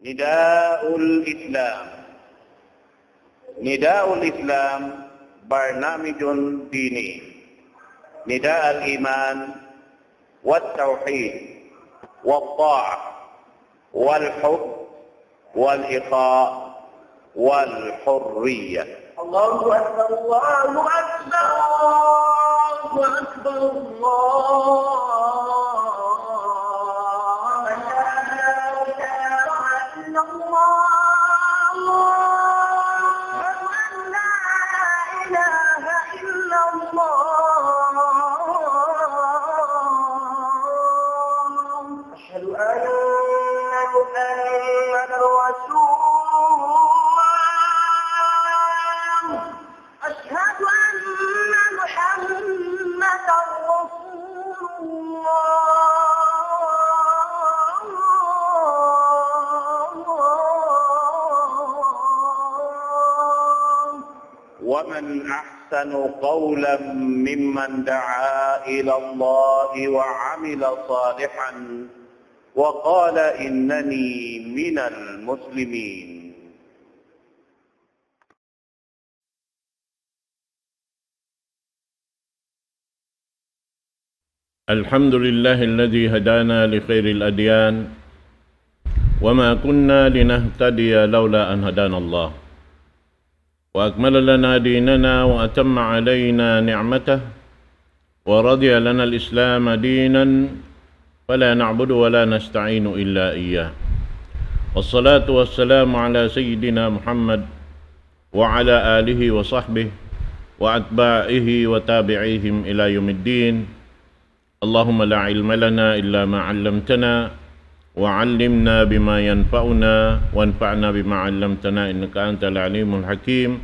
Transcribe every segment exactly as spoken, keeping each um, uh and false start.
نداء الإسلام. نداء الإسلام برنامج ديني. نداء الإيمان والتوحيد والطاعة والحب والإخاء والحرية. الله أكبر، الله أكبر، الله أكبر، الله أكبر. أشهد أن لا إله إلا الله. أشهد أن لا إله إلا الله. أشهد أن محمدا رسول الله. أشهد أن محمدا رسول الله. ومن أحسن قولا ممن دعا إلى الله وعمل صالحا وقال إنني من المسلمين. الحمد لله الذي هدانا لخير الأديان وما كنا لنهتدي لولا أن هدانا الله وأكمل لنا ديننا وأتم علينا نعمته ورضي لنا الإسلام دينا فلا نعبد ولا نستعين إلا إياه. والصلاة والسلام على سيدنا محمد وعلى آله وصحبه وأتباعه وتابعيهم إلى يوم الدين. اللهم لا علم لنا إلا ما علمتنا وعلمنا بما ينفعنا وانفعنا بما علمتنا إنك أنت العليم الحكيم.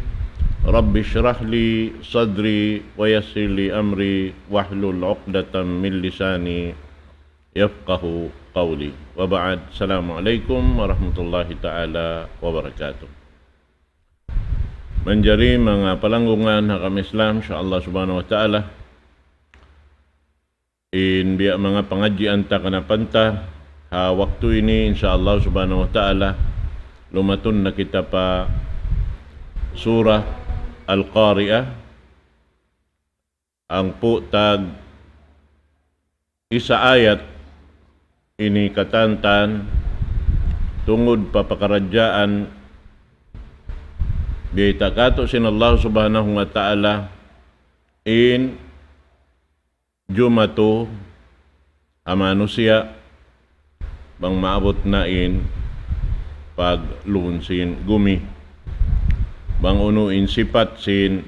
رب اشرح لي صدري ويسر لي أمري واحلل عقدة من لساني يفقه قولي. وبعد، السلام عليكم ورحمة الله تعالى وبركاته. Manjari manga palanggungan ha agama Islam, insya Allah subhanahu wa ta'ala. In biya' manga pangadjian ta kanapanta ha waktu ini, insya Allah subhanahu wa ta'ala, lumatun na kita pa Surah Al-Qari'ah, hangpu' tag isa ayat ini katantan tungud pa pakaradjaan biyayta' katu' sin Allah subhanahu wa ta'ala in jumatu ha manusiya' bang maabut na in paglun sin gumi. Bang unu in sipat sin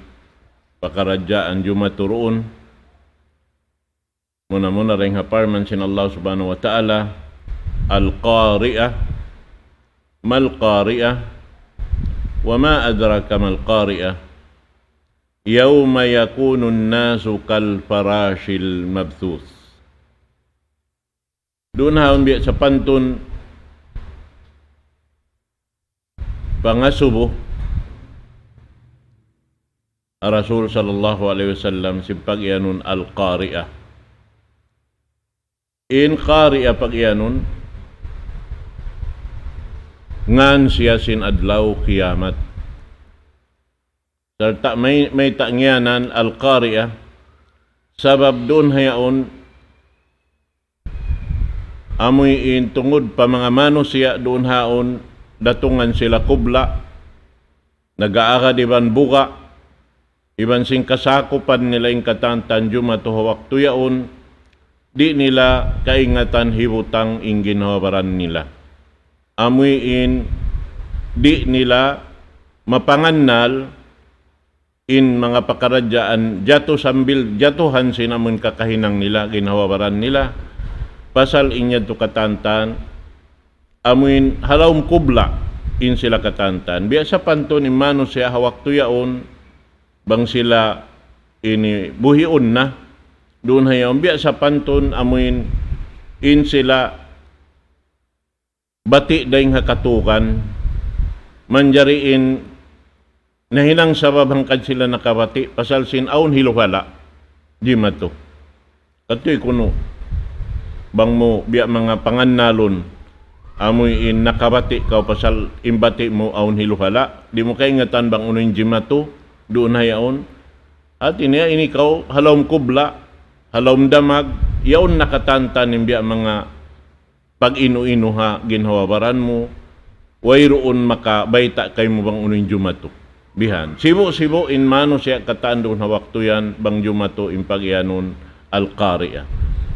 pakaradjaan jumatu duun. Muna-muna dayn ha parman sin Allah subhanahu wa ta'ala, القارعة. ما القارعة؟ وما أدراك ما القارعة؟ يوم يكون الناس كالفراش المبثوث. Duun ha yaun biya' sapantun pangasubu Rasul sallallahu alayhi wasallam sin pag-iyanun Al-Qari'ah. In Qari'ah pag-iyanun, ngan siya sin adlaw kiyamat. Sarta' may, mayta' ngiyanan Al-Qari'ah, sabab duun ha yaun, amuin tungud pa manga manusiya' duun ha yaun, datungan sila kubla', nag-aagad iban buga', iban sin kasakupan nila in katantan jumatu ha waktu yaun, di' nila kaingatan hibutang in ginhawa-baran nila. Amuin di' nila mapangannal in manga pakaradjaan jatu sambil jatuhan sin amun kakahinang nila, ginhawa-baran nila. Pasal in yadtu katantan, amuin ha lawm kubla' in sila katantan. Biya' sapantun in manusiya' ha waktu yaun, bang sila ini buhiun na, duun ha yaun biya' sapantun amuin in sila bati' dayn ha katukan, manjari in nahinang sabab hangkan sila nakabati', pasal sin awn hiluhala', jimatu. Katuy kunu', bang mu biya' manga pangannalun, amuin nakabati' kaw pasal in bati' mu awn hiluhala'. Di' mu kaingatan bang unu in jimatu, duun ha yaun. Hati niya ini kaw, ha lawm kubla', ha lawm damag, yaun nakatantan in biya' manga pag-inu-inu ha ginhawa-baran mu, wayruun makabayta' kaymu bang unu in jumatu. Bihan. Sibu'-sibu' in manusiya' katan duun ha waktu yan, bang jumatu in pag-iyanun al-qari'ah.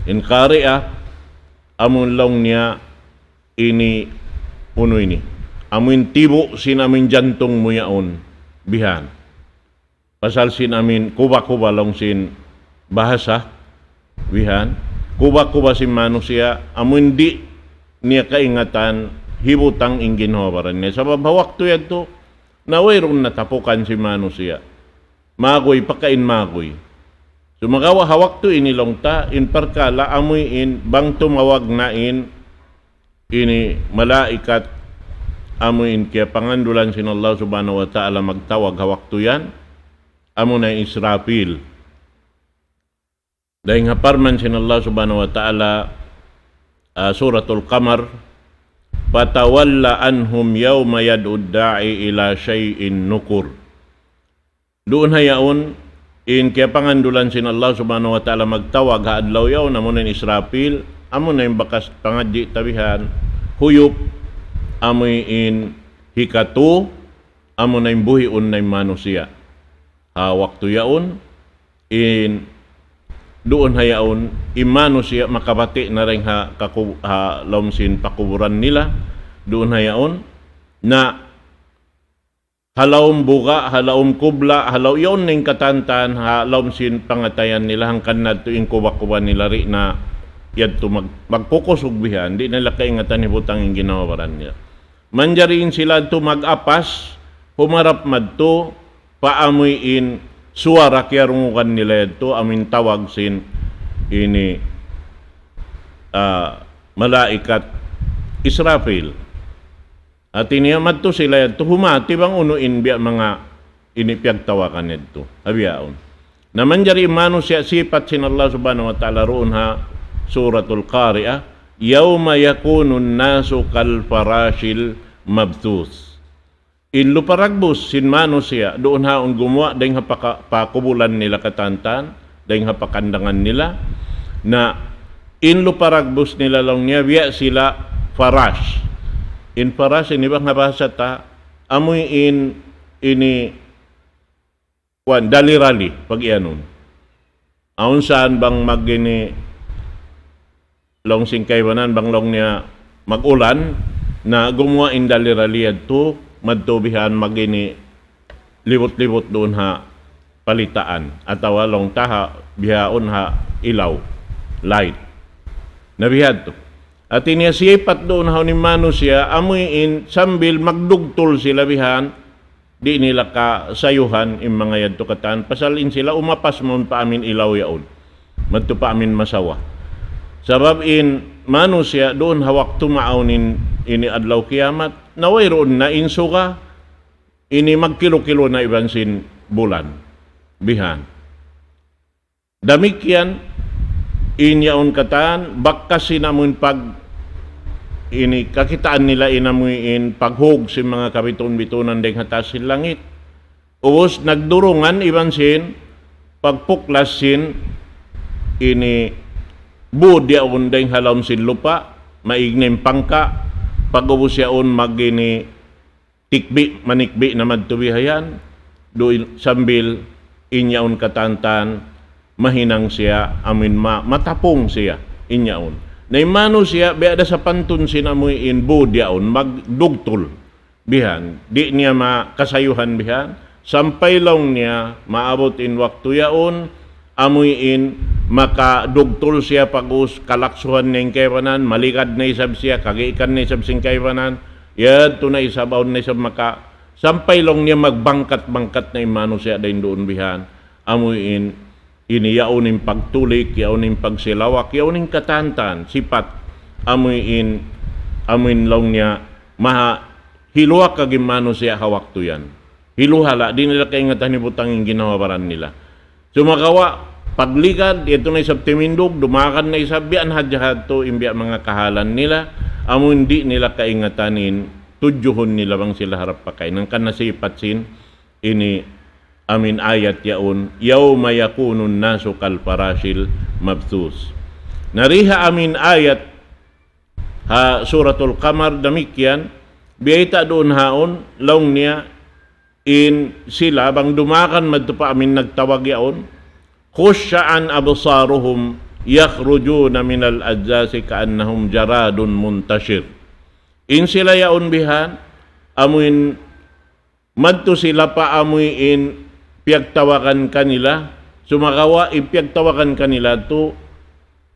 In qari'ah, amun laung niya ini, unu ini. Amun tibu' sin amun jantung mu yaun. Bihan. Pasal sin amun kuba-kuba laung sin bahasa, bihan, kuba-kuba sin manusiya', amun di' niya kaingatan, hibutang in ginhawa-baran niya. Sabab ha waktu yadtu, na wayruun natapukan sin manusiya'. Maguy, pakain maguy. Sumagawa' ha waktu ini laung ta, in parkala' amuin, bang tumawag na in ini malaikat amuin kiyapangandulan sin Allah Subhanahu wa Ta'ala magtawag ha waktu yan, amuna Israfil. Dayn ha parman sin Allah Subhanahu wa Ta'ala, ah, Suratul Qamar, فتول عنهم يوم يدعو الداعي إلى شيء نكر. Duun ha yaun, in kiyapangandulan sin Allah Subhanahu wa Ta'ala magtawag ha adlaw yaun, amuna in Israfil, amuna in bakas pangadji' ta bihan, huyup, amuin hikatu, amuna in buhiun na in manusiya'. Ha waktu yaun, in duun ha yaun, in manusiya' makabati' na dayn ha kaku-, ha lawm sin pakuburan nila, duun ha yaun, na ha lawm buga', ha lawm kubla', ha lawm yaun na in katantan, ha lawm sin pangatayan nila, hangkan na yadtu in kuba-kuba nila di' na yadtu mag-, magkukusug bihan, di' nila kaingatan hibutang in ginhawa-baran nila. Manjari in sila yadtu mag-apas, humarap madtu, pa amuin suwara kiyarungugan nila yadtu, amuin tawag sin ini, ah, malaikat Israfil. Hati niya madtu sila yadtu humati bang unu in biya' manga ini piyagtawagan yadtu. Ha bihaun. Na manjari manusiya' sipat sin Allah Subhanahu wa Ta'ala duun ha Suratul Qari'ah, يوم يكون الناس كالفراش المبثوث. In lupa dagbus sin manusiya', duun ha yaun gumuwa' dayn ha paka-, pakubulan nila katantan, dayn ha pakandangan nila, na in lupa dagbus nila laung niya, biya' sila farash. In farash ini bang ha bahasa ta, amuin ini, kuwan, dali-rali, pag-iyanun. Awn saan bang mag-ini, laung sin kaibanan, bang laung niya mag-ulan, na gumuwa' in dali-rali yadtu, madtu bihan mag-ini, libut-libut duun ha palitaan, atawa laung ta ha bihaun ha ilaw, light. Na bihadtu. Hati niya sipat duun ha yaun in manusiya', amuin sambil magdugtul sila bihan, di' nila kasayuhan in manga yadtu katan, pasal in sila umapas mawn pa amuin ilaw yaun. Madtu pa amuin masawa. Sabab in manusiya' duun ha waktu maawn in ini adlaw kiyamat, na wayruun na in suga, ini magkilu-kilu na iban sin bulan. Bihan. Damikkiyan, in yaun katan, bakas sin amuin pag-, ini kakitaan nila in amuin paghug sin manga kabitun-bitunan dayn ha taas sin langit. Ubus nagdurungan iban sin pagpuklas sin ini bud yaun dayn ha lawm sin lupa', maig na in pangka', pag-ubus yaun mag-ini tikbi', manikbi' na madtu bihayan, duun sambil in yaun katantan, mahinang siya, amuin ma-, matapung siya, in yaun. Na in manusiya', biya' da sapantun sin amuin bud yaun, magdugtul, bihan, di' niya makasayuhan bihan, sampay laung niya, maabut in waktu yaun, amuin makadugtul siya pag-ubus kalaksuhan niya in kaibanan, maligad na isab siya, kagikan na isab sin kaibanan, yadtu na isab, awn na isab maka-, sampay laung niya magbangkat-bangkat na in manusiya' dayn duun bihan, amuin, ini yaun in pagtulik, yaun in pagsilawak, yaun in katantan, sipat, amuin, amuin laung niya, maha hiluwakag in manusiya' ha waktu yan. Hiluhala', di' nila kaingatan hibutang in ginhawa-baran nila. Sumagawa', pagligad, yadtu na isab timindug, dumagan na isab, biya' na hadja hadtu, in biya' manga kahalan nila, amun di' nila kaingatan in tudjuhun nila bang sila harap pakain. Hangkan na sipat sin ini amin ayat yaun, يوم يكون الناس كالفراش المبثوث. Na di ha amin ayat ha Suratul Qamar damikkiyan, biyayta' duun haun, laung niya, in sila, bang dumagan madtu pa amin nagtawag yaun, خشعا أبصارهم يخرجون من الأجداث كأنهم جراد منتشر. In sila yaun bihan, amuin madtu sila pa amuin piyagtawagan kanila, sumagawa' in piyagtawagan kanila tu,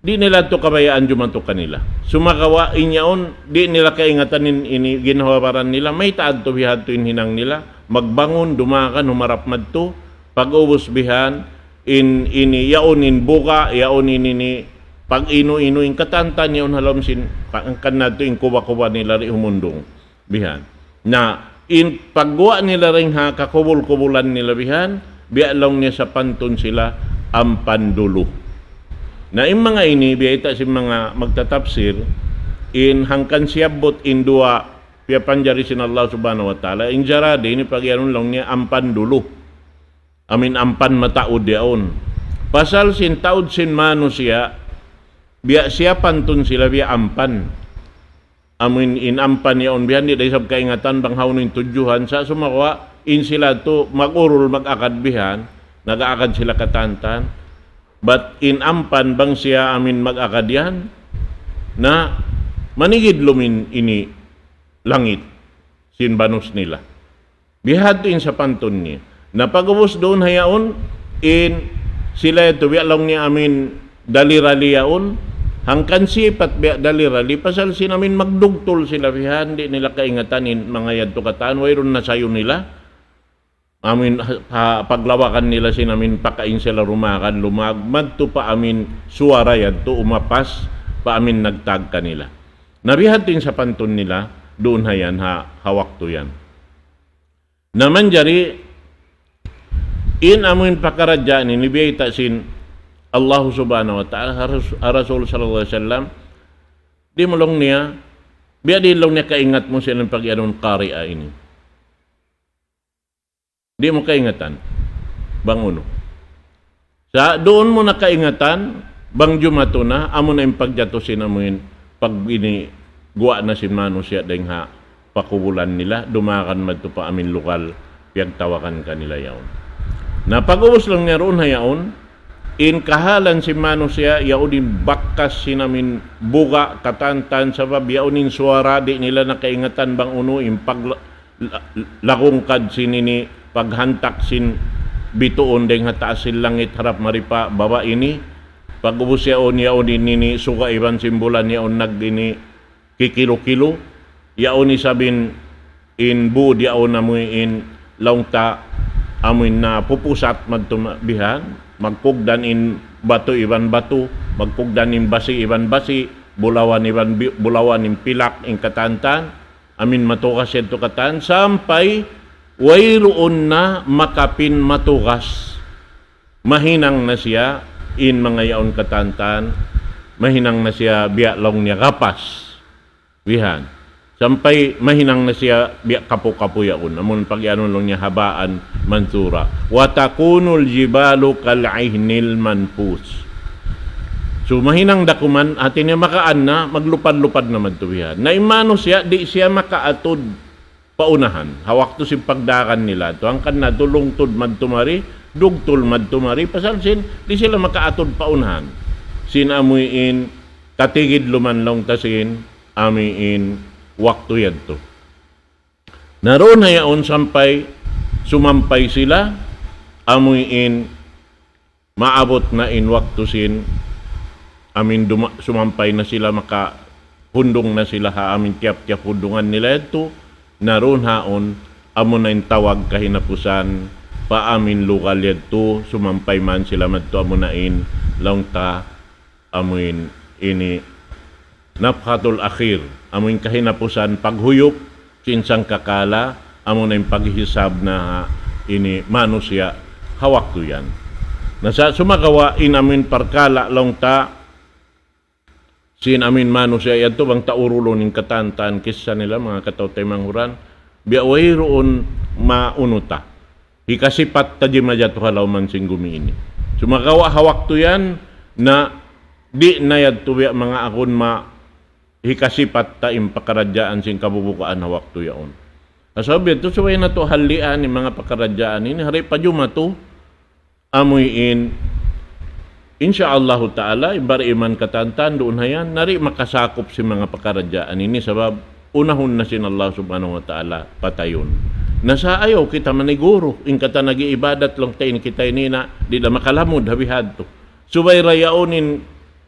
di' nila tu kabayaan jumatu kanila. Sumagawa' in yaun, di' nila kaingatan in, ini ginhawa-baran nila, mayta' adtu bihadtu in hinang nila, magbangun, dumagan, humarap madtu, pag-ubus bihan, in, ini, yaun in buga, yaun in ini, pag-inu-inu, in katantan yaun ha lawm sin, ka-, kan natu in kuba-kuba nila di' humundung. Bihan. Na, in pagguwa' nila dayn ha kakubul-kubulan nila bihan, biya' laung niya sapantun sila ampan dulu. Na, in manga ini, biyayta' sin manga magtatapsir, in hangkan siyabbut in duwa piyapanjari sin Allah Subhanahu wa Ta'ala, in jarad ini pagiyanun laung niya ampan dulu. Amin ampan mataud yaun. Pasal sin taud sin manusiya', biya' siya pantun sila biya' ampan. Amuin in ampan yaun bihan, di' da isab kaingatan bang hawnu in tudjuhan, sa' sumagawa' in sila tu mag-urul, mag-akad bihan, nag-aakad sila katantan. Bat in ampan bang siya amin mag-akad yan, na manigid lumin ini langit, sin banus nila. Bihadtu in sapantun niya. Na pag-ubus duun ha yaun, in sila yadtu biya' laung niya amin dalirali yaun, hangkan sipat biya' dalirali, pasal sin amin magdugtul sila bihan, di' nila kaingatan in manga yadtu katan, wayruun na sayu nila. Amin ha, ha, paglawakan nila sin amin pakain sila rumagan, lumag, madtu pa amin suwara yadtu umapas, pa amin nagtag kanila. Na bihadtu in sapantun nila, duun ha yan, ha, ha waktu yan. Na manjari, in amuin pakaradjaan ini biyayta' sin Allah Subhanahu wa Ta'ala, ha Ras-, ha Rasul sallallahu alayhi wasallam, di' mu laung niya, biya' di' laung niya kaingat mu sin pag-iyanun qari'a ini. Di' mu kaingatan. Bang unu. Sa' duun mu na kaingatan, bang jumatu na, amu na in pagjatu sin amuin, pag ini guwa' na sin manusiya' dayn ha pakubulan nila, dumagan madtu pa amin lugal, piyagtawagan kanila yaun. Na pag-ubus laung niya duun ha yaun, in kahalan sin manusiya', yaun in bakas sin amin buga', katantan, sabab yaun in suwara, di' nila na kaingatan bang unu, in pag la-, lagungkad sin ini, paghantak sin bituun dayn ha taas sin langit harap mari pa baba' ini. Pag-ubus yaun, yaun in ini, suga iban sin bulan yaun nag ini, kikilu-kilu. Yaun isab in, in bud yaun amuin laung ta amuin napupusat madtu ma-, bihan, magkugdan in batu iban batu, magkugdan in basi iban basi, bulawan iban bi-, bulawan in pilak, in katantan, amin matugas yadtu katan, sampay wayruun na makapin matugas. Mahinang na siya, in manga yaun katantan, mahinang na siya biya' laung niya gapas. Bihan. Sampay mahinang na siya biya' kapu-kapu yaun. Amun pag-iyanun laung niya هباء منثورا. وتكون الجبال كالعهن المنفوش. So, mahinang da kuman, hati niya makaan na, maglupad-lupad na madtu bihan. Na in manusiya', di' siya makaatud pa unahan. Ha waktu sin pagdagan nila, tu hangkan na tu lungtud madtu mari, dugtul madtu mari, pasal sin, di' sila makaatud pa unahan. Sin amuin, katigidluman laung ta sin, amuin, waktu yadtu. Na duun na yaun sampay, sumampay sila, amuin, maabut na in waktu sin, amin duma-, sumampay na sila, makahundung na sila ha amin tiyap-tiyap hundungan nila yadtu, na duun haun, amu na in tawag kahinapusan, pa amin lugal yadtu, sumampay man sila madtu amu na in, laung ta, amuin ini نفخة الأخيرة, amuin kahinapusan paghuyup sin sangkakala, amu na in paghisab na ha ini manusiya' ha waktu yan. Na sa' sumagawa' in amuin parkala' laung ta, sin amuin manusiya' yadtu bang ta urulun in katan-katan kissa nila, manga kataw-taymanghuran, biya' wayruun maunu ta. Hikasipat ta jimajatu ha lawm sin gumi ini. Sumagawa' ha waktu yan na di' na yadtu biya' manga agun ma hikasipat ta in pakaradjaan sin kabubukaan ha waktu yaun. Sabab yadtu subay natu' hallian in manga pakaradjaan ini, hari pa jumatu, amuin, insya Allahu ta'ala, in bariman katan-katan duun hayan, na di' makasakup sin manga pakaradjaan ini, sabab unahun na sin Allah subhanahu wa ta'ala patayun. Na sa' ayaw kita maniguru, in katan nag-iibadat laung ta in kita ini na, di' da makalamud ha bihadtu. Subay ra yaun in,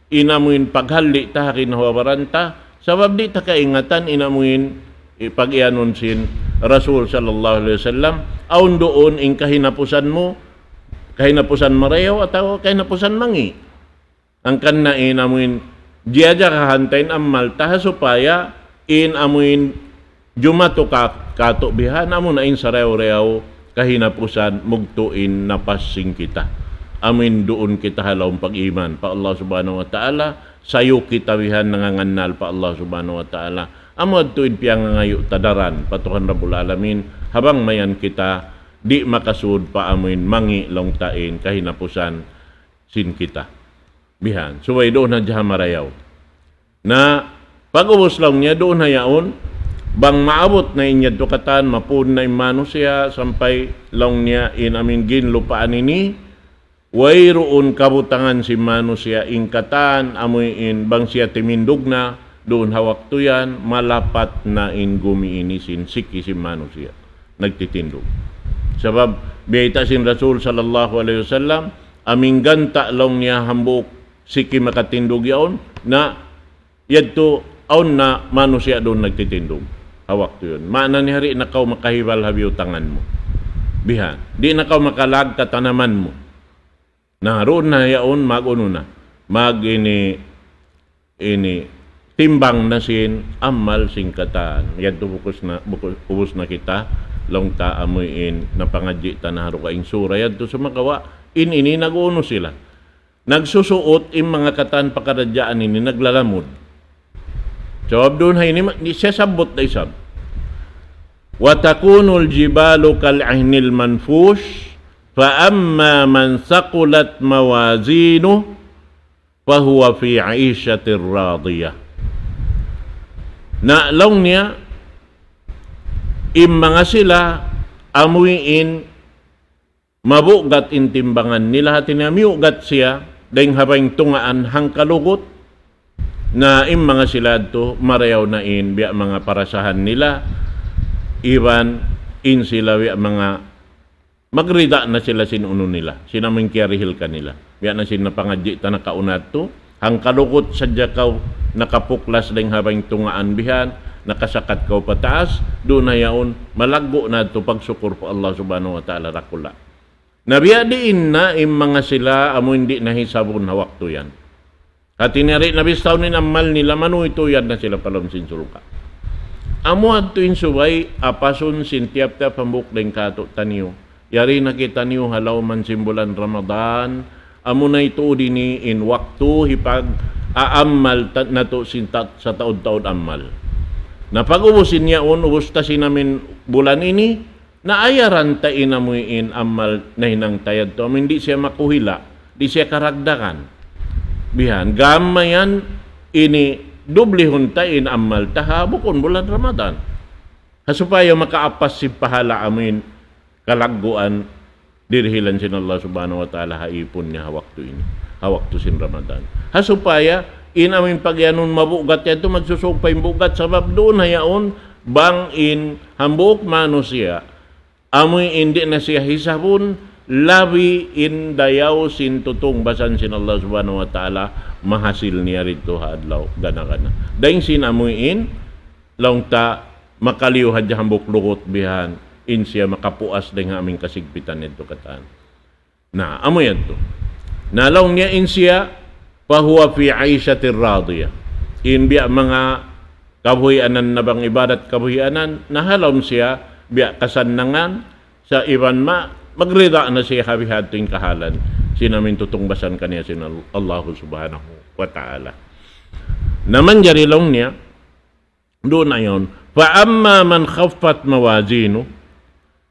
in amuin paghalli' ta ha ginhawa-baran ta, sabab di' ta kaingatan in amuin, i-, pag-iyanun sin Rasul sallallahu alayhi wasallam, awn duun in kahinapusan mu, kahinapusan marayaw atawa kahinapusan mangi'. Hangkan na in amuin jiyajagahan ta in amal ta ha supaya in amuin jumatu ka, katu' bihan, amu na in sarayaw-rayaw kahinapusan mugtu' in napas sin kita. Amuin duun kita ha lawm pag-iman pa Allah subhanahu wa ta'ala, sayu kita bihan nangangannal pa Allah subhanahu wa ta'ala. Amu yadtu in piyangangayu' ta daran pa Tuhan Rabbul Alamin, ha bang mayan kita di' makasud pa amuin mangi' laung ta in kahinapusan sin kita. Bihan. Subay duun na hadja ha marayaw. Na, pag-ubus laung niya, duun na yaun, bang maabut na in yadtu katan, mapun na in manusiya', sampay laung niya in amuin ginlupaan ini, wayruun kabutangan sin manusiya' in katan, amuin bang siya timindug na, duun ha waktu yan, malapat na in gumi ini sin siki sin manusiya' nagtitindug. Sabab, biyayta' sin Rasul sallallahu alayhi wasallam, amuin ganta' laung niya hambuuk siki makatindug yaun, na yadtu awn na manusiya' duun nagtitindug ha waktu yan. Maana niya di' na kaw makahibal ha biyutangan mu. Bihan. Di' na kaw makalag katanaman mu. Na, duun na yaun mag-unu na. Mag ini, ini, timbang na sin amal sin katan. Yadtu bukus na, bukus, ubus na kita, laung ta amuin, napangadji' ta na ha dugaing sura. Yadtu sumagawa', in ini nag-unu sila. Nagsusuut in manga katan pakaradjaan ini naglalamud. Sabab duun ha ini ma-, di' siya sabbut da isab. وتكون الجبال كالعهن المنفوش فأما من ثقلت موازينه فهو في عيشة راضية. Na laung niya, in manga sila amuin mabugat in timbangan nila, hati niya miyugat siya, dayng ha bāy tungaan hangkalugut, na in manga sila yadtu, marayaw na in, biya' manga parasahan nila, iban in sila biya' manga magrida na sila sin unu nila, sin amuin kiyarihil kanila. Biya' na sin napangadji' ta nakauna yadtu, hangkalugut sadja kaw nakapuklas dayng ha bāy tungaan bihan, nakasakat kaw pataas, duun na yaun, malaggu' na yadtu pagsukur pa Allah Subhanahu wa Ta'ala dakula'. Na biya' diin na in manga sila amu in di' na hisabun ha waktu yan. Hati niya di' na bistahun in amal nila, manuytuy na sila pa lawm sin surga'. Amu yadtu in subay apasun sin tiyap-tiyap hambuuk dayn kātu'niyu. Yari na kitaniyu ha lawm sin bulan Ramadan, amu na yadtu ini in waktu hipag-aamal ta-, natu' sin ta-, sataud-taud amal. Na pag-ubus sin yaun, ubus ta sin amuin bulan ini, na ayaran ta in amuin amal nahinang ta yadtu. Amuin di' siya makuhila', di' siya karagdagan. Bihan, gam mayan ini dublihun ta in amal ta ha bukun bulan Ramadan. Ha supaya makaapas sin pahala' amuin kalagguan dirihilan sin Allah Subhanahu wa Ta'ala ha ipun niya ha waktu ini, ha waktu sin Ramadan. Ha supaya in amuin pagiyanun mabugat yadtu, magsusug pa in bugat, sabab duun ha yaun bang in hambuuk manusiya', amuin di' na siya hisabun, labi in dayaw sin tutungbasan sin Allah Subhanahu wa Ta'ala, mahasil niya didtu ha adlaw gana-gana. Dayng sin amuin, laung ta makaliyu hadja hambuuk lugut bihan, in siya makapuas dayng ha amuin kasigpitan yadtu katan. Na, amu yadtu. Na laung niya in siya, فهو في عيشة راضية. In biya' manga kabuhianan na bang ibarat kabuhianan, na ha lawm siya, biya' kasannangan, sa' iban ma-, magrida na siya ha bihadtu in kahalan, sin amuin tutungbasan kaniya sin Al-, Allahu Subhanahu wa Ta'ala. Na manjari laung niya, duun na yaun. فأما من خفت موازينه.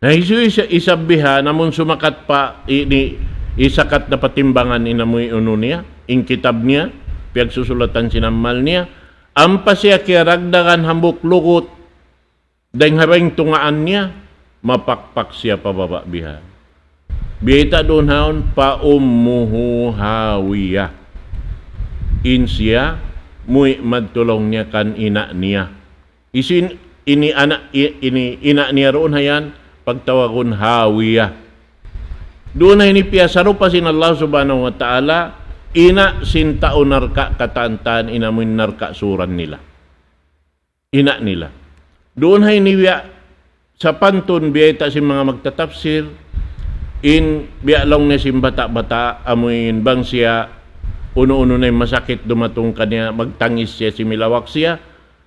Na hisiyu-siyu isab bihan, amun sumakat pa ini, isakat na pa timbangan in amuin unu niya, in kitab niya, piyagsusulatan sin amal niya, ampa siya kiyaragdagan hambuuk lugut, dayng ha bayng tungaan niya, mapakpak siya pa baba' bihan. Biyayta' duun haun, فأمه هاوية. In siya, muwi' madtu laung niya kan ina' niya. Isin, ini anak, i-, ini ina' niya duun hayan, pagtawagun Hawiya. Duun na ini piyasarupa sin Allah Subhanahu wa Ta'ala, ina' sin tau narka' katan-katan, in amuin narka' suran nila. Ina' nila. Duun ha ini biya' sapantun biyayta' sin manga magtatapsir, in biya' laung niya sin bata'-bata', amuin bang siya, unu-unu na in masakit dumatung kaniya, magtangis siya, similawak siya,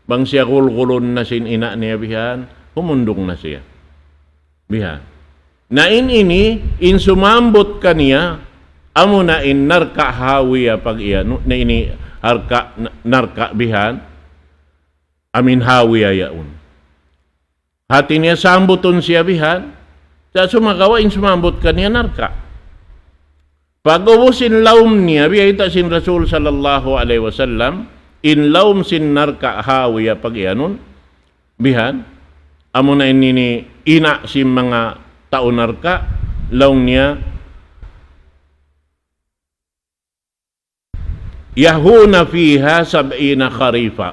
bang siya gulgulun na sin ina' niya bihan, humundung na siya. Bihan. Na in ini, in sumambut kaniya, amuna in narka' Hawiya pag-iyanun, na ini harka-, na-, narka' bihan, amuin Hawiya yaun. Hati niya sambutun siya bihan, sa' sumagawa' in sumambut kaniya narka'. Pag'ubus in lawm niya, biyayta' sin Rasul sallallahu alayhi wasallam, in lawm sin narka' Hawiya pag-iyanun, bihan, amuna in ini ina' sin manga tau narka', laung niya, يهون فيها سبعين خريفا.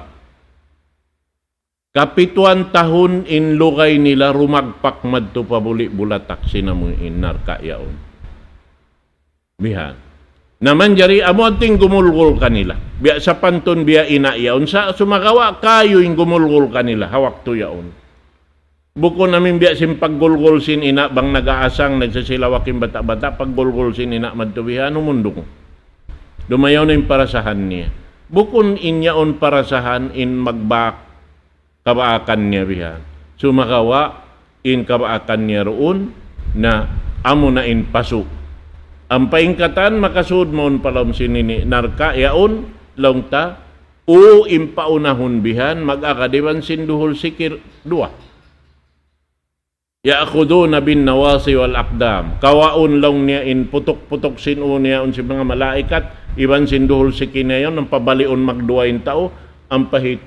Kapituan tahun in lugay nila rumagpak madtu pa buli' bulatak sin amuin narka' yaun. Bihan. Na manjari amu in gumulgul kanila. Biya' sapantun biya' ina' yaun sa' sumagawa' kayu in gumulgul kanila ha waktu yaun. Bukun amuin biya' sin paggulgul sin ina' bang nag-aasang, nagsisilawak in bata'-bata', paggulgul sin ina' madtu bihan, humundung. Dumayaw na in parasahan niya. Bukun in yaun parasahan in magbak kabaakan niya bihan. Sumagawa' in kabaakan niya duun na amuna in pasu'. Ampa in katan makasud mawn pa lawm sin ini narka' yaun, laung ta, u in paunahun bihan, mag-agad iban sin duhul siki duwa. يأخذون بالنواصي والأقدام. Kawaun laung niya in putuk-putuk sin u niya yaun sin manga malaikat, iban sin duhul siki niya yaun, ampa baliun magduwa in tau, ampa hit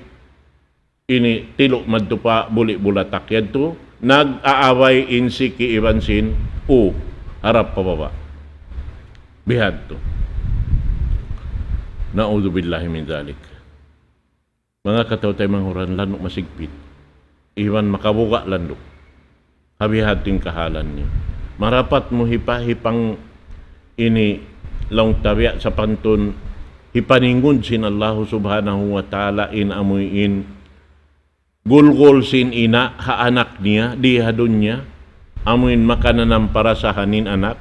ini tilu' madtu pa buli' bulatak yadtu, nag-aaway in siki iban sin u, harap pa baba'. Bihadtu. نعوذ بالله من ذلك. Manga kataw-taymanghuran, landu' masigpit. Iban makabuga' landu'. Ha bihadtu in kahalan niya. Marapat mu hipa-, hipang ini laung ta biya' sapantun hipaningud sin Allahu Subhanahu wa Ta'ala in amuin gulgul sin ina' ha anak niya, di ha dunya, amuin makananam parasahan in anak.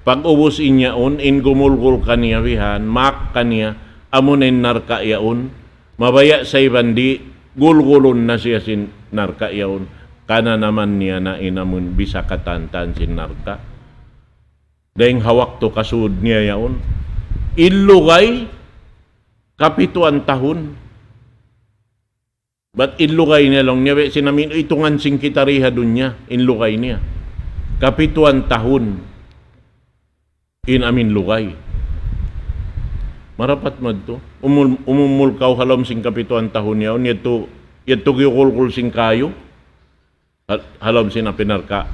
Pag'ubus in yaun, in gumulgul kaniya bihan, maak kaniya, amuna in narka' yaun, mabaya' sa iban di', gulgulun na siya sin narka' yaun. Kananaman niya na in amun bisa katan-katan sin narka'. Dayng ha waktu kasud niya yaun. In lugay, kapituan tahun. Bat in lugay niya laung niya, biya' sin amuin itungan sin kita di ha dunya, in lugay niya. Kapituan tahun. In amuin lugay. Marapat madtu. Umul-, umumul kaw ha lawm sin kapituan tahun yaun, yadtu, yadtu giyugulgul sin kayu. Ha-, ha lawm sin api narka'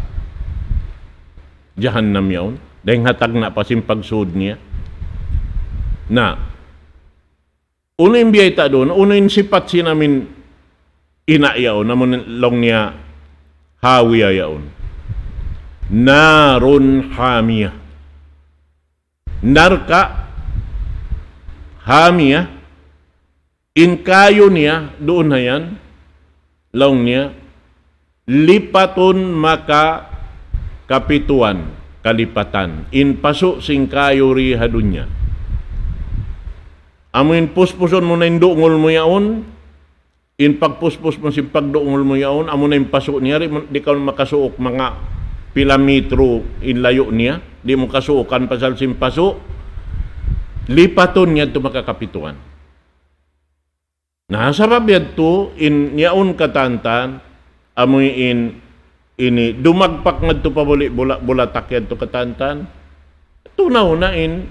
jahannam yaun. Dayng ha tagna' pa sin pagsud niya. Na, unu in biyayta' duun, unu in sipat sin amuin ina' yaun, amun laung niya Hawiya yaun. نار حامية. Narka' Hamiya, in kayu niya, duun na yan, laung niya, lipatun maka kapituan, kalipatan. In pasu' sin kayu di ha dunya. Amuin puspusun mu na in dungul mu yaun, in pagpuspus mu sin pagdungul mu yaun, amuna in pasu' niya, di' mu, di' kaw makasuuk manga pila metro in layu' niya, di' mu kasuukan pasal sin pasu', lipatun niya tu maka kapituan. Na, sabab yadtu, in yaun katantan, amuin ini, dumagpak madtu pa buli-, bula-, bulatak yadtu katantan, tunaw na in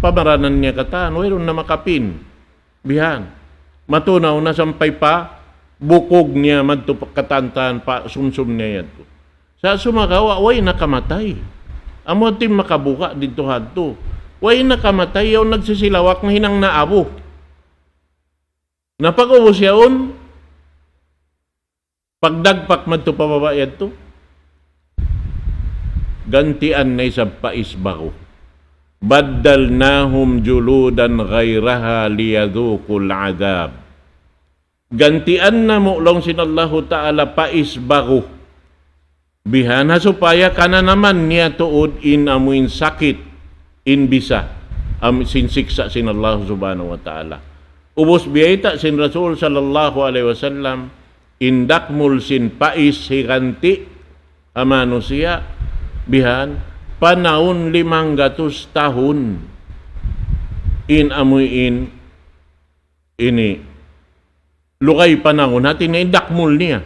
pamaranan niya katan, wayruun na makapin. Bihan. Matunaw na sampay pa bukug niya madtu pa katantan pa sumsum niya yadtu. Sa' sumagawa', way nakamatay. Amu tim makabuka didtu hadtu. Way nakamatay, yaun nagsisilawak na hinang naabu. Na pag-ubus yaun, pagdagpak madtu pa baba' yadtu, gantian na isab pais ba'gu. بدلناهم جلودا غيرها ليذوقوا العذاب. Gantian namu' laung sin Allahu Ta'ala pais ba'gu. Bihan ha supaya kananaman niya tuud in amuin sakit, in bisa, am-, sin siksa' sin Allah Subhanahu wa Ta'ala. Ubus biyayta' sin Rasul sallallahu alayhi wasallam, in dakmul sin pais higanti' ha manusiya', bihan, panahun limanggatus tahun in amuin ini, lugay panahun, hati niya in dakmul niya.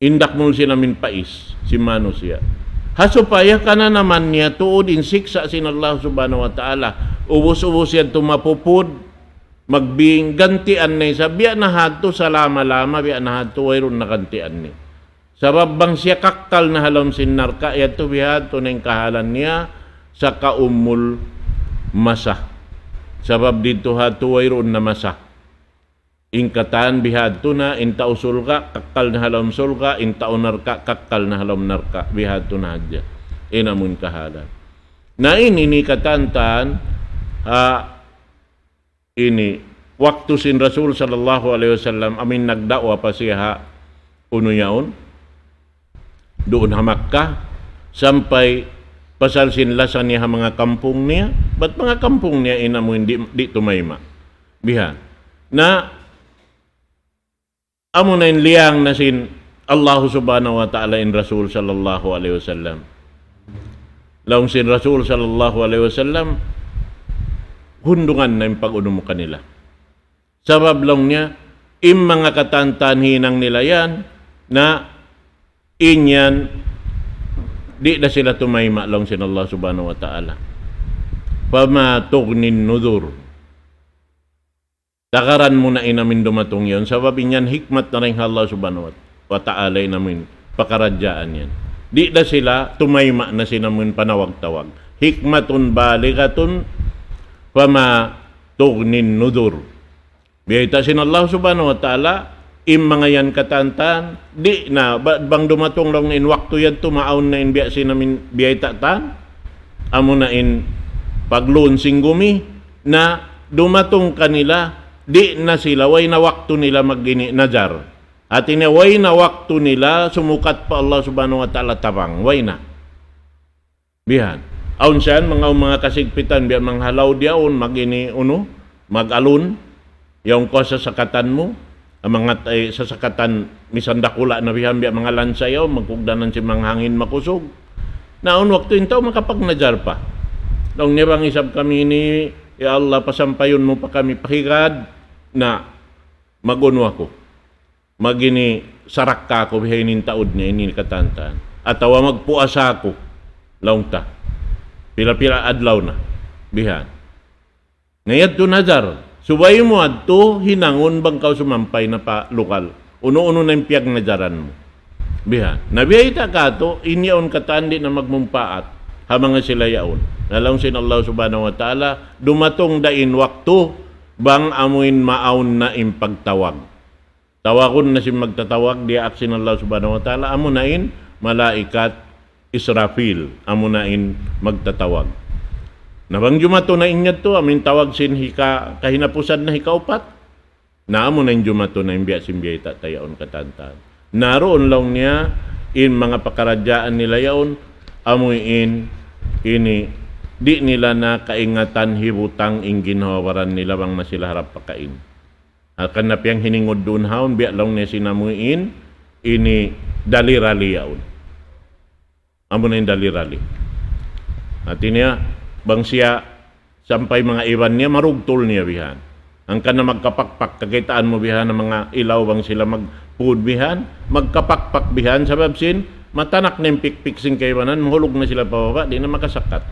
In dakmul sin amuin pais sin manusiya'. Ha supaya kananaman niya tuud in siksa' sin Allah Subhanahu wa Ta'ala. Ubus-ubus yadtu mapupud, magbing, gantian na isab, biya' na hadtu salama-lama, biya' na hadtu wayruun na gantian niya. Sabab bang siya kakkal na ha lawm sin narka', yadtu bihadtu na in kahalan niya, sa' kaumul masa. Sabab didtu hadtu wayruun na masa. In katan bihadtu na, in tau surga', kakkal na ha lawm surga', in tau narka', kakkal na ha lawm narka', bihadtu na hadja. In amun kahalan. Na ini, ini katantan, ha, ini, waktu sin Rasul sallallahu alayhi wasallam, amuin nagda'wa pa siya ha, unu yaun, duun ha Makkah, sampay pasal sin lasa niya ha manga kampung niya, bat manga kampung niya in amuin di', di' tumayma'. Bihan. Na, amu na in liyang na sin Allah Subhanahu wa Ta'ala in Rasul sallallahu alayhi wasallam. Laung sin Rasul sallallahu alayhi wasallam, hundungan na in pag-unu mu kanila. Sabab laung niya, in manga katantan hinang nila yan, na in yan, di' da sila tumayma' laung sin Allah Subhanahu wa Ta'ala. فما تغني النذر. Tagaran mu na in amuin dumatung yaun, sabab in yan hikmat na dayn ha Allah Subhanahu wa, wa Ta'ala in amuin pakaradjaan yan. Di' da sila tumayma' na sin amuin panawag-tawag. حكمة بالغة فما تغني النذر. Biyayta' sin Allah Subhanahu wa Ta'ala, in manga yan katantan, di' na, ba-, bang dumatung laung in waktu yadtu, maawn na in biya' sin amuin biyayta' tan, amu na in paglun sin gumi, na dumatung kanila, di' na sila, way na waktu nila mag-ini nazar. Hati niya, way na waktu nila sumukat pa Allah Subhanahu wa Ta'ala tabang, way na. Bihan. Awn siyan, manga, manga kasigpitan, biya' manghalaw diyaun, mag-ini, unu, mag-alun, yaun kaw sasakatan mu, ang manga, eh, sasakatan, misan dakula' na bihan, biya' manga lansa yaun, magkugdanan sin manga hangin makusug. Na awn waktu in tau makapagnazar pa. Laung niya bang isab kami ini, ya Allah, pasampayun mu pa kami pa higad, na mag-unu aku. Mag-ini sarakka aku bihaini in taud niya, ini katantan. Atawa magpuasa aku, laung ta. Pila-pila adlaw na, bihan. Na yadtu nazar. Subay mu adtu hinangun bang kaw sumampay na pa lukal. Unu-unu na in piyagnazaran mu. Bihan. Na biyayta' katu', in yaun katan di' na magmumpaat ha manga sila yaun. Na laung sin Allah Subhanahu wa Ta'ala, dumatung da in waktu, bang amuin maawn na in pagtawag. Tawagun na sin magtatawag, diyaak sin Allah Subhanahu wa Ta'ala, amu na in malaikat Israfil, amu na in magtatawag. Na bang jumatu na in yadtu, amu in tawag sin hika-, kahinapusan na hikaupat, na amu na in jumatu na in biya' sin biyayta' ta yaun katantan. Na duun laung niya, in manga pakaradjaan nila yaun, amu in, ini, di' nila na kaingatan hibutang in ginhawa-baran nila bang na sila harap pakain. Hangkan na piyanghiningud duun haun, biya' laung niya sin amuin, ini dalirali yaun. Amu na in dalirali. Hati niya, bang siya sampay manga iban niya, marugtul niya bihan. Hangkan na magkapakpak, kakitaan mu bihan in manga ilaw bang sila magpud bihan, magkapakpak bihan, sabab sin, matanak na in pikpik sin kaibanan, mahulug na sila pababa', di' na makasakat.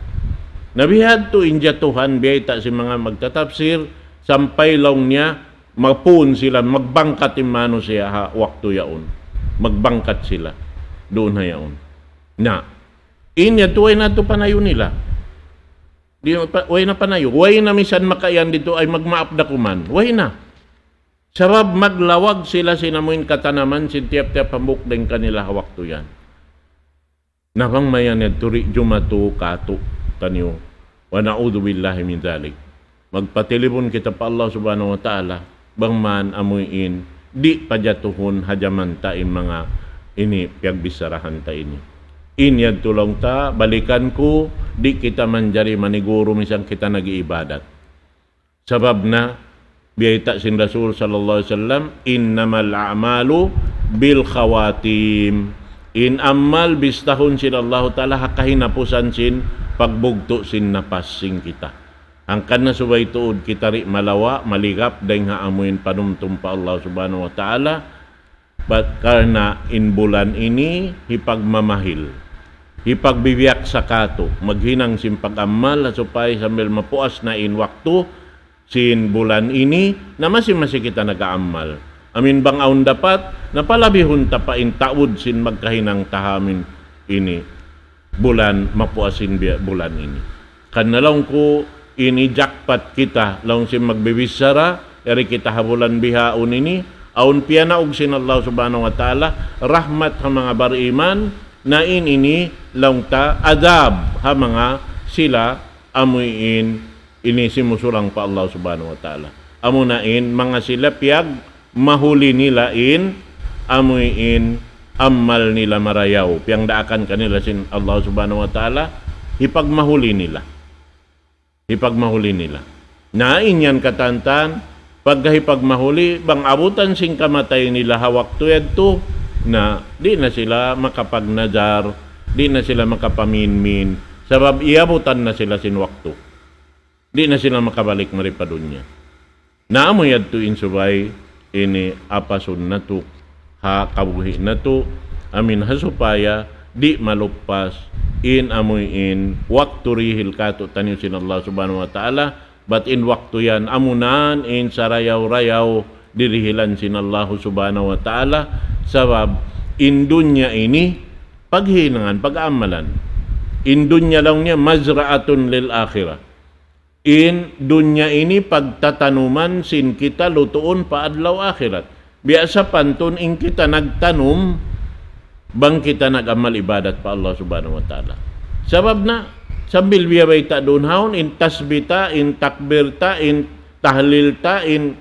Na bihadtu in jatuhan, biyayta' sin manga magtatapsir, sampay laung niya, mapun sila, magbangkat in manusiya' ha waktu yaun. Magbangkat sila. Duun ha yaun. Na, in yadtu way na tu panayu nila. Di' pa, way na panayu. Way na misan makaiyan didtu ay magmaap da kuman. Way na. Sabab maglawag sila sin amuin katanaman sin tiyap-tiyap hambuuk dayn kanila ha waktu yan. Na bang mayan yadtu di' jumatu katu' taniyu. Wa na'udhu billahi min dhalik. Magpatilibun kita pa Allah Subhanahu wa Ta'ala, bang man amuin, di' pajatuhun ha jaman ta in manga ini piyagbissarahan ta ini. In yadtu laung ta, balikan ku, di' kita manjari maniguru misan kita nag-iibadat. Sabab na, biyayta' sin Rasul sallallahu alayhi wasallam, إنما الأعمال بالخواتيم. In amal bistahun sin Allahu Ta'ala ha kahinapusan sin pagbugtu' sin napas sin kita. Hangkan na subay tuud kita di' malawa', maligap, dayn ha amuin panumtum pa Allah Subhanahu wa Ta'ala, bat karna' in bulan ini hipagmamahil, hipagbibiyak sa katu', maghinang sin pag-amal, ha supaya sambil mapuas na in waktu sin bulan ini, na masi-masi kita nag-aamal. Amin bang awn dapat, na palabihun ta pa in taud sin magkahinang ta ha amin ini. Bulan, mapuas in biya' bulan ini. Karna' laung ku ini jackpot kita, laung sin magbibichara, yari kita ha bulan bihaun ini, awn piyanaug sin Allah Subhanahu wa Ta'ala, rahmat ha manga bariman, na in ini laung ta adab ha manga sila amuin ini simusulang pa Allah Subhanahu wa Ta'ala. Amuna in manga sila piyag mahuli nila in, amuin amal nila marayaw. Piyangdaakan kanila sin Allah Subhanahu wa Ta'ala, hipagmahuli nila. Hipagmahuli nila. Na in yan katantan, pagka hipagmahuli, bang abutan sin kamatay nila ha waktu yadtu, na di' na sila makapagnadar, di' na sila makapaminmin, sabab iyabutan na sila sin waktu. Di' na sila makabalik mari pa dunya. Na amu yadtu in subay ini apasun natu' ha kabuhi' natu', amin ha supaya di' maluppas in amuin waktu dihil kātu'niyu sin Allah Subhanahu wa Ta'ala, bat in waktu yan amunan in sarayaw-rayaw dirihilan sin Allah Subhanahu wa Ta'ala, sabab in dunya ini paghinangan, pag-amalan. In dunya laung niya مزرعة للآخرة. In dunya ini pagtatanuman sin kita lutuun pa adlaw akhirat. Biya' sapantun in kita nagtanum, bang kita nag-amal ibadat pa Allah Subhanahu wa Ta'ala. Sabab na, sambil biya' bayta' duun haun, in tasbih ta, in takbir ta, in tahlil ta, in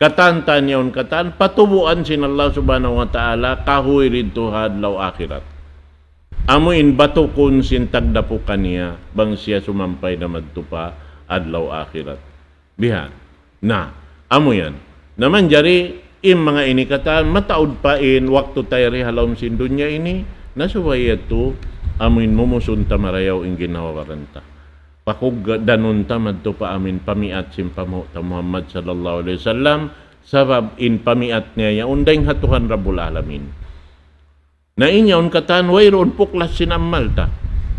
katan-katan yaun katan, patubuan sin Allah Subhanahu wa Ta'ala, kahuy didtu ha adlaw akhirat. Amu in batukun sin tagdapu kaniya, bang siya sumampay na madtu pa adlaw akhirat. Bihan. Na, amu yan. Na manjari, in manga ini katan, mataud pa in waktu ta yari ha lawm sin dunya ini, na subay yadtu, amu in mumusun ta marayaw in ginhawa-baran ta. Pakugdanun ta madtu pa amin pamiat sin panghu' ta Muhammad sallallahu alayhi wasallam, sabab in pamiat niya yaun dayn ha Tuhan Rabbul Alamin. Na in yaun katan wayruun puklas sin amal ta.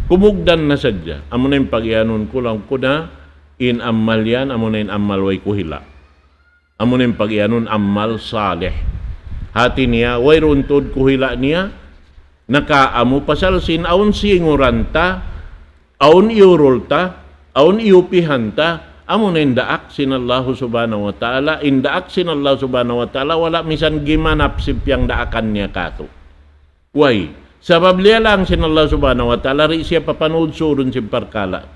Kumugdan na sadja. Amu na in pagiyanun ku laung ku na in amal yan, amu na in amal way kuhila'. Amu na in pagiyanun amal salih. Hati niya, wayruun tuud kuhila' niya, nakaamu pasal sin awn singuran ta, awn iyurul ta, awn iyupihan ta, amu na in daak sin Allahu Subhanahu wa Ta'ala, in daak sin Allah Subhanahu wa Ta'ala, wala' misan gimanap sin piyangdaakan niya kātu'. Way, sabab liyalang sin Allah Subhanahu wa Ta'ala, di' siya papanudsudun sin parkala'.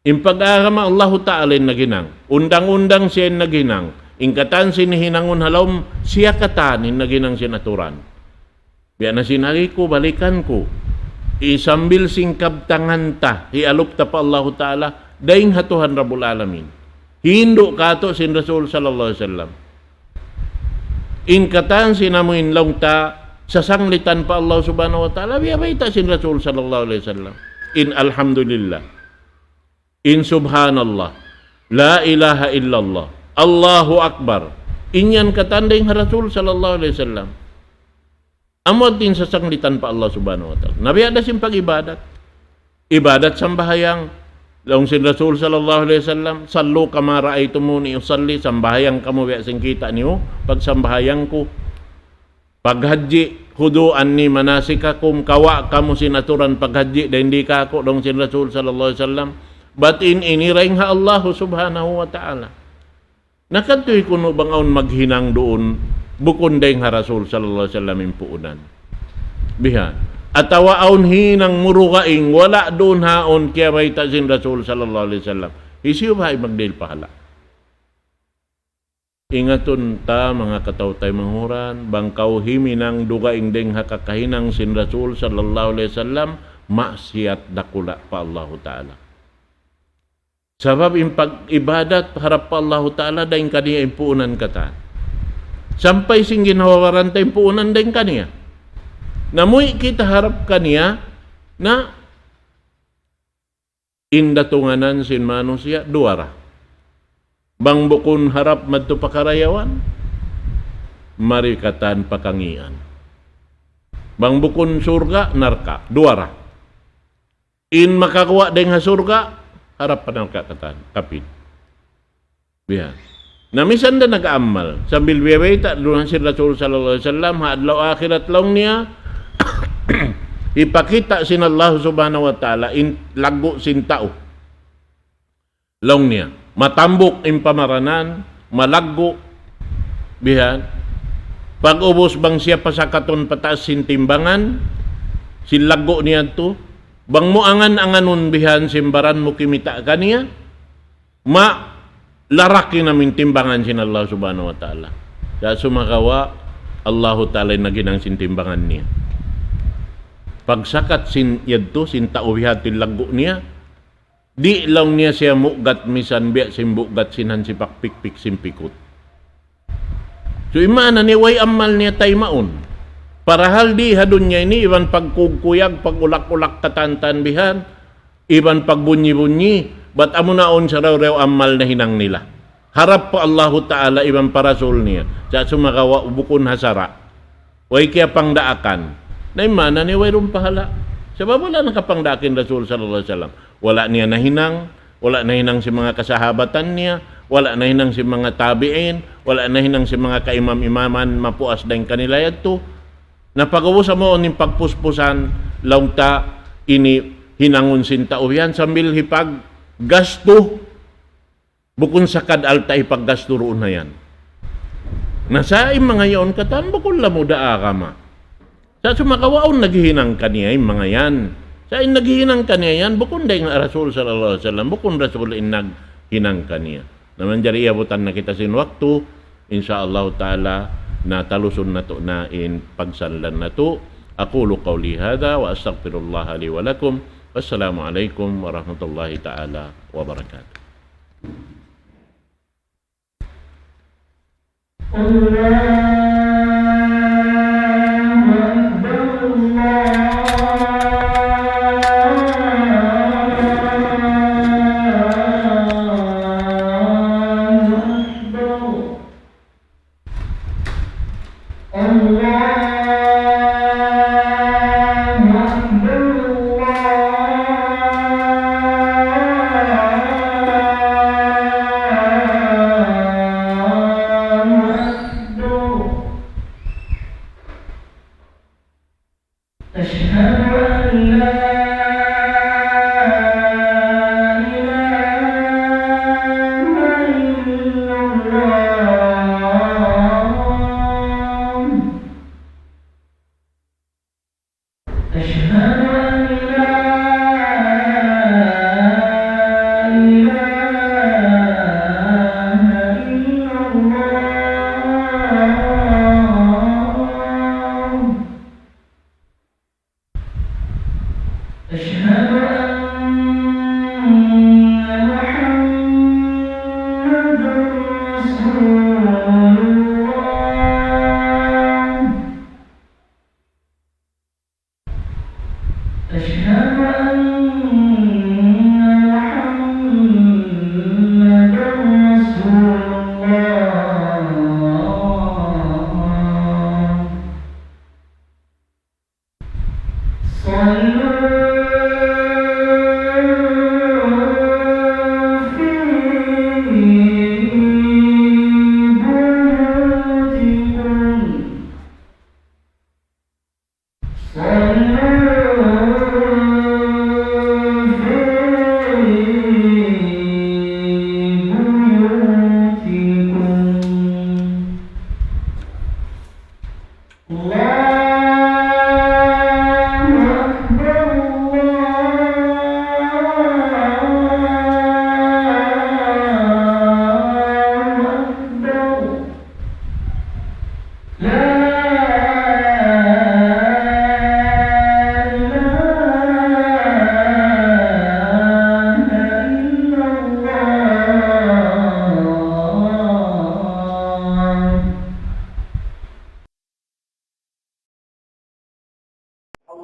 In pag-agama Allahu Ta'ala in naghinang, undang-undang siya in naghinang, in katan sin hinangun ha lawm, siya katan in naghinang sin aturan. Biya' na sin agi ku, balikan ku. Isambil sin kabtangan ta, hialup ta pa Allahu Ta'ala, dayn ha Tuhan Rabbul Alamin. Hindu' kātu' sin Rasul sallallahu alayhi wasallam. In katan sin amu in laung ta, sasanglitan pa Allah Subhanahu wa Ta'ala, biya' bayta' sin Rasul sallallahu alayhi wasallam. In alhamdulillah. In subhanallah, la ilaha illallah, Allahu Akbar. In yan katan dayn ha Rasul sallallahu alayhi wasallam. Amu in sasanglitan pa Allah Subhanahu wa Ta'ala. Na biya' da sin pag-ibadat. Ibadat sambahayang. Laung sin Rasul sallallahu alayhi wasallam, "صلوا كما رأيتموني أصلي," sambahayang kamu biya' sin kita' niyu pagsambahayang ku. Paghajji, "خذوا عني مناسككم," kawa' kamu sin aturan paghajji dayn di kāku', laung sin Rasul sallallahu alayhi wasallam. Bat in ini dayn ha Allah Subhanahu wa Ta'ala. Na katu' kunu' bang awn maghinang duun, bukun dayn ha Rasul sallallahu alayhi wasallam in puunan. Bihan. Atawa awn hinang mu dugaing, wala' duun ha awn kiyabayta' sin Rasul sallallahu alayhi wasallam. Hisiyu baha' in magdihil pahala'? Ingatun ta, manga kataw-taymanghuran, bang kaw himinang dugaing dayn ha kakahinang sin Rasul sallallahu alayhi wasallam, maksiyat dakula' pa Allahu Ta'ala. Sabab in pag-ibadat harap pa Allahu Ta'ala dayn kaniya in puunan katan. Sampay sin ginhawa-baran ta in puunan dayn kaniya. Na muwi' kita harap kaniya, na in datunganan sin manusiya' duwa ra. Bang bukun harap madtu pa karayawan, mari katan pa kangīan. Bang bukun surga', narka', duwa ra. In makaguwa' dayn ha surga', harap pa narka' katan, kapin. Biya'. Na misan da nag-amal, sambil biya' bayta' duun sin Rasul sallallahu alayhi wasallam, ha adlaw akhirat laung niya, hipakita' sin Allah Subhanahu wa Ta'ala in laggu' sin tau. Laung niya, matambuk in pamaranan, malaggu', bihan. Pag-ubus bang siya pasakatun pataas sin timbangan, sin laggu' niya tu, bang mu angan-anganun bihan sin baran mu kimita' kaniya, ma-, larak in amu in timbangan sin Allah Subhanahu wa Ta'ala. Sa' sumagawa', Allahu Ta'ala in naghinang sin timbangan niya. Pagsakat sin yadtu, sin tau bihan in laggu' niya, di' laung niya siya mugat misan biya' sin bugat sin hansipak pikpik sin pikut. So, in maana niya way amal niya taymaun. Parahal di ha dunya ini, iban pagkugkuyag, pag-ulak-ulak katantan bihan, iban pagbunyi-bunyi, bat amu na awn sarayaw-rayaw amal nahinang nila. Harap pa Allahu Ta'ala iban pa Rasul niya. Sa' sumagawa' bukun ha sara'. Way kiyapangdaakan. Na in maana niya wayruun pahala'. Sabab wala' nakapangdaak in Rasul sallallahu alayhi wasallam. Wala' niya nahinang, wala' nahinang sin manga kasahabatan niya, wala' nahinang sin manga tabi'in, wala' nahinang sin manga kaimam-imaman mapuas dayn kanila yadtu. Na pag-ubus amu in pagpuspusan, laung ta ini hinangun sin tau yan sambil hipaggastu. Bukun sakad alta' hipaggastu duun ha yan. Na sa' in manga yaun katan bukun lamud ha agama. Sa' sumagawa' awn naghihinang kaniya in manga yan. Sa' in naghihinang kaniya yan, bukun dayn ha Rasul sallallahu alayhi wasallam, bukun Rasul in naghinang kaniya. Na manjari iyabutan na kita sin waktu, insya Allah ta'ala, na talusun natu' na in pagsanlan natu'. أقول قولي هذا وأستغفر الله لي ولكم. والسلام عليكم ورحمة الله تعالى وبركاته. الله أكبر، الله أكبر. الله أكبر، الله أكبر. أشهد أن لا إله إلا الله.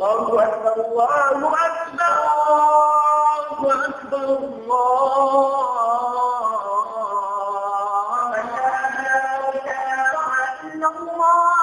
الله أكبر، الله أكبر، الله أكبر، الله أكبر. أشهد أن لا إله إلا الله.